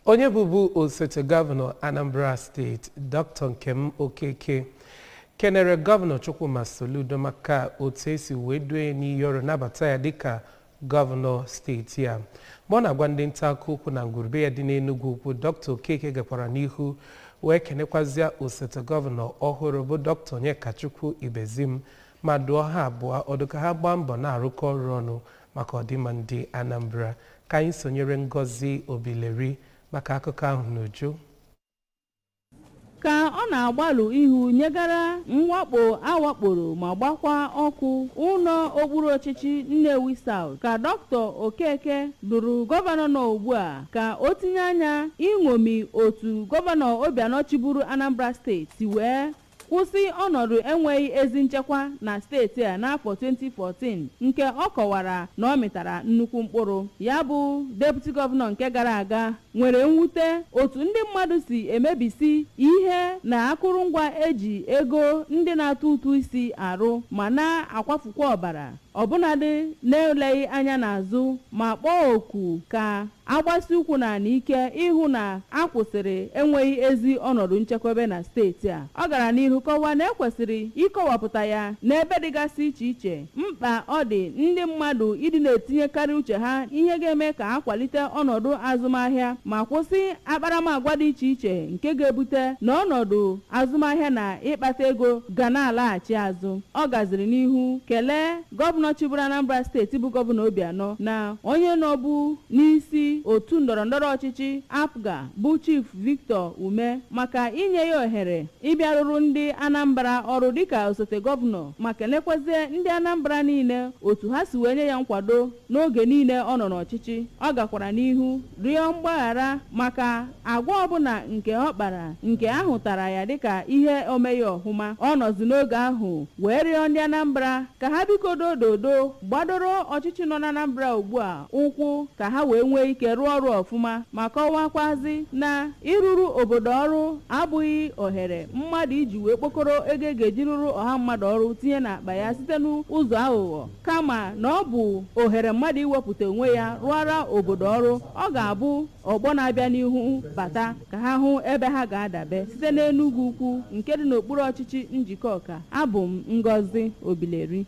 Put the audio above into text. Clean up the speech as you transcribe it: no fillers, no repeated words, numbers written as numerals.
Onye bụbu osote gọvanọ Anambra Steeti, Dr. Nkem Okeke, kenere Gọvanọ Chukwuma Soludo maka otu esi wee due n'iyi ọrụ nabata ya dịka gọvanọ steeti a. Mgbe ọ na-agwa ndị nta akụkọ okwu na ngwurube ya dị n'Enugwu Ukwu, Dr. Okeke gakwara n'ihu wee kenekwazịa osote gọvanọ ọhụrụ bụ Dr. Onyekachukwu Ibezim ma dụọ ha abụọ ọdụ ka ha gbaa mbọ na-arụkọ ọrụ ọnụ maka ọdịmma ndị Anambra. Ka anyị sonyere Ngozi Obileri maka akụkọ ahụ n'uju. Ka ọ na-agbalụ ihu nyegara mwakpo awakporo ma gbakwa ọkụ ụlọ okpuru ọchịchị Nnewi South, ka Dr. Okeke dụrụ gọvanọ nọ ugbu a ka o tinye anya iṅomi otu Gọvanọ Obianọ chịburu Anambra Steeti si wee kwụsị ọnọdụ enweghị ezi nchekwa na steeti a n'afọ 2014, nke ọ kọwara na ọ mịtara nnukwu mkpụrụ. Ya bụ deputy gọvanọ nke gara aga nwere mwute otu ndị mmadụ si emebisi ihe na akụrụngwa eji ego ndị na-atụ ụtụ isi arụ ma na-akwafukwa ọbara, ọbụnadị na-eleghị anya n'azụ, ma kpọọ oku ka agbasi ụkwụ n'ala ike ịhụ na a kwụsịrị enweghị ezi ọnọdụ nchekwebe na steeti a. Ọ gara n'ihu kọwaa na ekwesịrị ịkọwapụta ya n'ebe dịgasị iche iche mkpa ọ dị ndị mmadụ ịdị na-etinyekarị uche ha ihe ga-eme ka akwalite ọnọdụ azụmahịa ma kwụsị akparamagwa dị iche iche nke ga-ebute na ọnọdụ azụmahịa na ịkpata ego ga na-alaghachi azụ. Ọ gaziri n'ihu kelee gọvanọ chịburu Anambra Steeti bụ Gọvanọ Obianọ na onye nọbu n'isi otu ndọrọndọrọ ọchịchị APGA bụ Chief Victor Umeh maka inye ya ohere ịbịarụrụ ndị Anambra ọrụ dịka osote gọvanọ, ma kelekwazie ndị Anambra niile otu ha si wee nye ya nkwado n'oge niile ọ nọ n'ọchịchị. Ọ gakwara n'ihu rịọ mgbaghara maka agwa ọbụla nke ọ kpara nke ahụtara ya dịka ihe omeghị ọhụma. Ọ nọzi n'oge ahụ wee rịọ ndị Anambra ka ha biko dododo gbadoro ọchịchị nọ n'Anambra ugbu a ụkwụ ka ha wee nwee ike rụọ ọrụ ọfụma, ma kọwakwazi na ịrụrụ obodo ọrụ abụghị ohere mmadụ iji wee kpokọrọ ego e ga-eji rụrụ ọha mmadụ ọrụ tinye n'akpa ya site n'ụzọ aghụghọ, kama na ọ bụ ohere mmadụ iwepụta onwe ya rụọra obodo ọrụ. Ọ ga-abụ ọgbọ na-abịa n'ihu bata ka ha hụ ebe ha ga-adabe. Site n'Enugwu Ukwu nke dị n'okpuru ọchịchị Njikọka, abụ m Ngozi Obileri.